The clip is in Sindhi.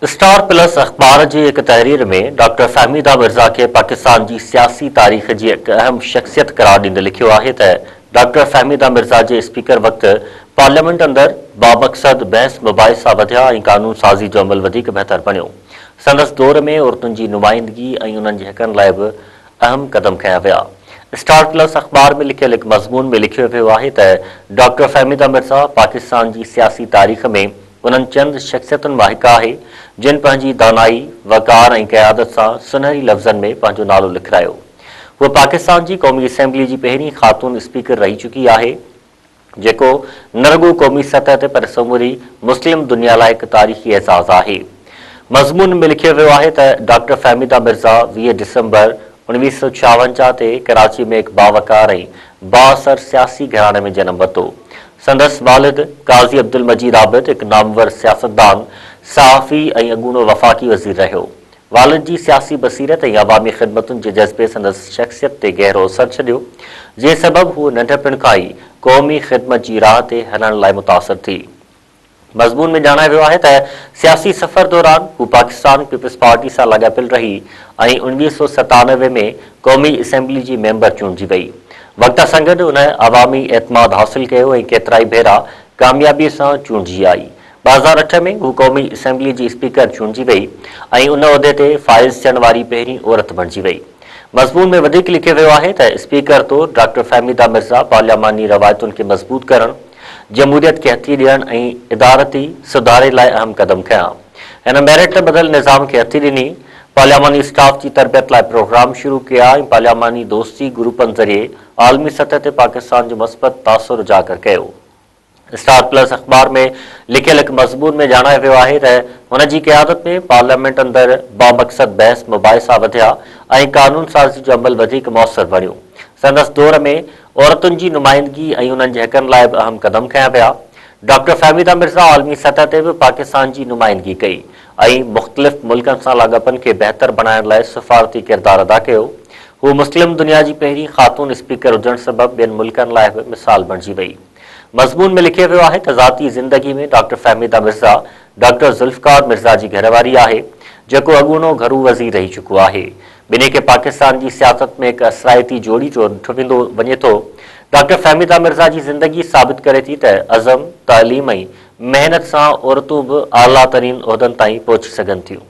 اسٽار پلس اخبار جي هڪ تحرير ۾ ڊاڪٽر فهميده مرزا کي پاڪستان جي سياسي تاريخ جي هڪ اهم شخصيت قرار ڏيندي لکيو آهي ته ڊاڪٽر فهميده مرزا جي اسپيڪر وقت پارليامينٽ اندر بامقصد بحث مباحثا وڌيا ۽ قانون سازي جو عمل وڌيڪ بهتر بڻيو. سندس دور ۾ عورتن جي نمائندگي ۽ انهن جي حقن لاء به اهم قدم کنيا ويا. اسٽار پلس اخبار ۾ لکيل هڪ مضمون ۾ لکيو ويو آهي ته ڊاڪٽر فهميده مرزا پاڪستان جي سياسي تاريخ ۾ انهن چند شخصيتن مان هڪ آهي، جن پنهنجي دانائي، وقار ۽ قيادت سان سنهري لفظن ۾ پنهنجو نالو لکرايو. هوء پاڪستان جي قومي اسيمبلي جي پهرين خاتون اسپيڪر رهي چڪي آهي، جيڪو نه رڳو قومي سطح تي پر سموري مسلم دنيا لاء هڪ تاريخي اعزاز آهي. مضمون ۾ لکيو ويو آهي ته ڊاڪٽر فهميده مرزا 20 ڊسمبر 1956 تي ڪراچي ۾ هڪ باوقار ۽ بااثر سياسي گهراڻي ۾ جنم ورتو. سندس والد قاضي عبدالمجيد عابد هڪ نامور سياستدان، صحافي ۽ اڳوڻو وفاقي وزير رهيو. والد جي سياسي بصيرت ۽ عوامي خدمتن جي جذبي سندس شخصيت تي گهرو اثر ڇڏيو، جنهن سبب هوء ننڍپڻ کان ئي قومي خدمت جي راهه تي هلڻ لاء متاثر ٿي. مضمون ۾ ڄاڻايو ويو آهي ته سياسي سفر دوران هو پاڪستان پيپلز پارٽي سان لاڳاپيل رهي ۽ 1997 ۾ قومي اسيمبلي جي ميمبر چونڊجي وئي. وقت سان گڏ هن عوامي اعتماد حاصل ڪيو ۽ ڪيترائي ڀيرا ڪاميابي سان چونڊجي آئي. 2008 ۾ هو قومي اسيمبلي جي اسپيڪر چونڊجي وئي ۽ ان عهدي تي فائز ٿيڻ واري پهرين عورت بڻجي وئي. مضمون ۾ وڌيڪ لکيو ويو آهي ته اسپيڪر طور ڊاڪٽر فهميده مرزا پارلياماني روايتن کي مضبوط ڪرڻ، جمهوريت کي هٿي ڏيڻ ۽ ادارتي سڌاري لاء اهم قدم کنيا. هن ميرٽ تي ٻڌل نظام کي هٿي ڏني، پارلياماني اسٽاف جي تربيت لاء پروگرام شروع ڪيا ۽ پارلياماني دوستي گروپن ذريعي عالمي سطح تي پاڪستان جو مثبت تاثر اجاگر ڪيو. اسٽار پلس اخبار ۾ لکيل هڪ مضمون ۾ ڄاڻايو ويو آهي ته هن جي قيادت ۾ پارليامينٽ اندر بامقصد بحث مباحثا وڌيا ۽ قانون سازي جو عمل وڌيڪ موثر بڻيو. سندس دور ۾ عورتن جي نمائندگي ۽ انهن جي حقن لاء به اهم قدم کنيا ويا. ڊاڪٽر فهميده مرزا عالمي سطح تي به پاڪستان جي نمائندگي ڪئي ۽ مختلف ملڪن سان لاڳاپن کي بهتر بڻائڻ لاء سفارتي ڪردار ادا ڪيو. هوء مسلم دنيا جي پهرين خاتون اسپيڪر هجڻ سبب ٻين ملڪن لاء به مثال بڻجي وئي. مضمون ۾ لکيو ويو آهي ته ذاتي زندگي ۾ ڊاڪٽر فهميده مرزا ڊاڪٽر ذوالفقار مرزا جي گهرواري آهي، جيڪو اڳوڻو گهرو وزير رهي چڪو آهي. ٻنهي کي پاڪستان جي سياست ۾ هڪ اثرائتي جوڙي طور ڏٺو ويندو وڃي ٿو. ڊاڪٽر فهميده مرزا جي زندگي ثابت ڪري ٿي ته عزم، تعليم ۽ محنت سان عورتون به اعليٰ ترين عهدن تائين پهچي سگهن ٿيون.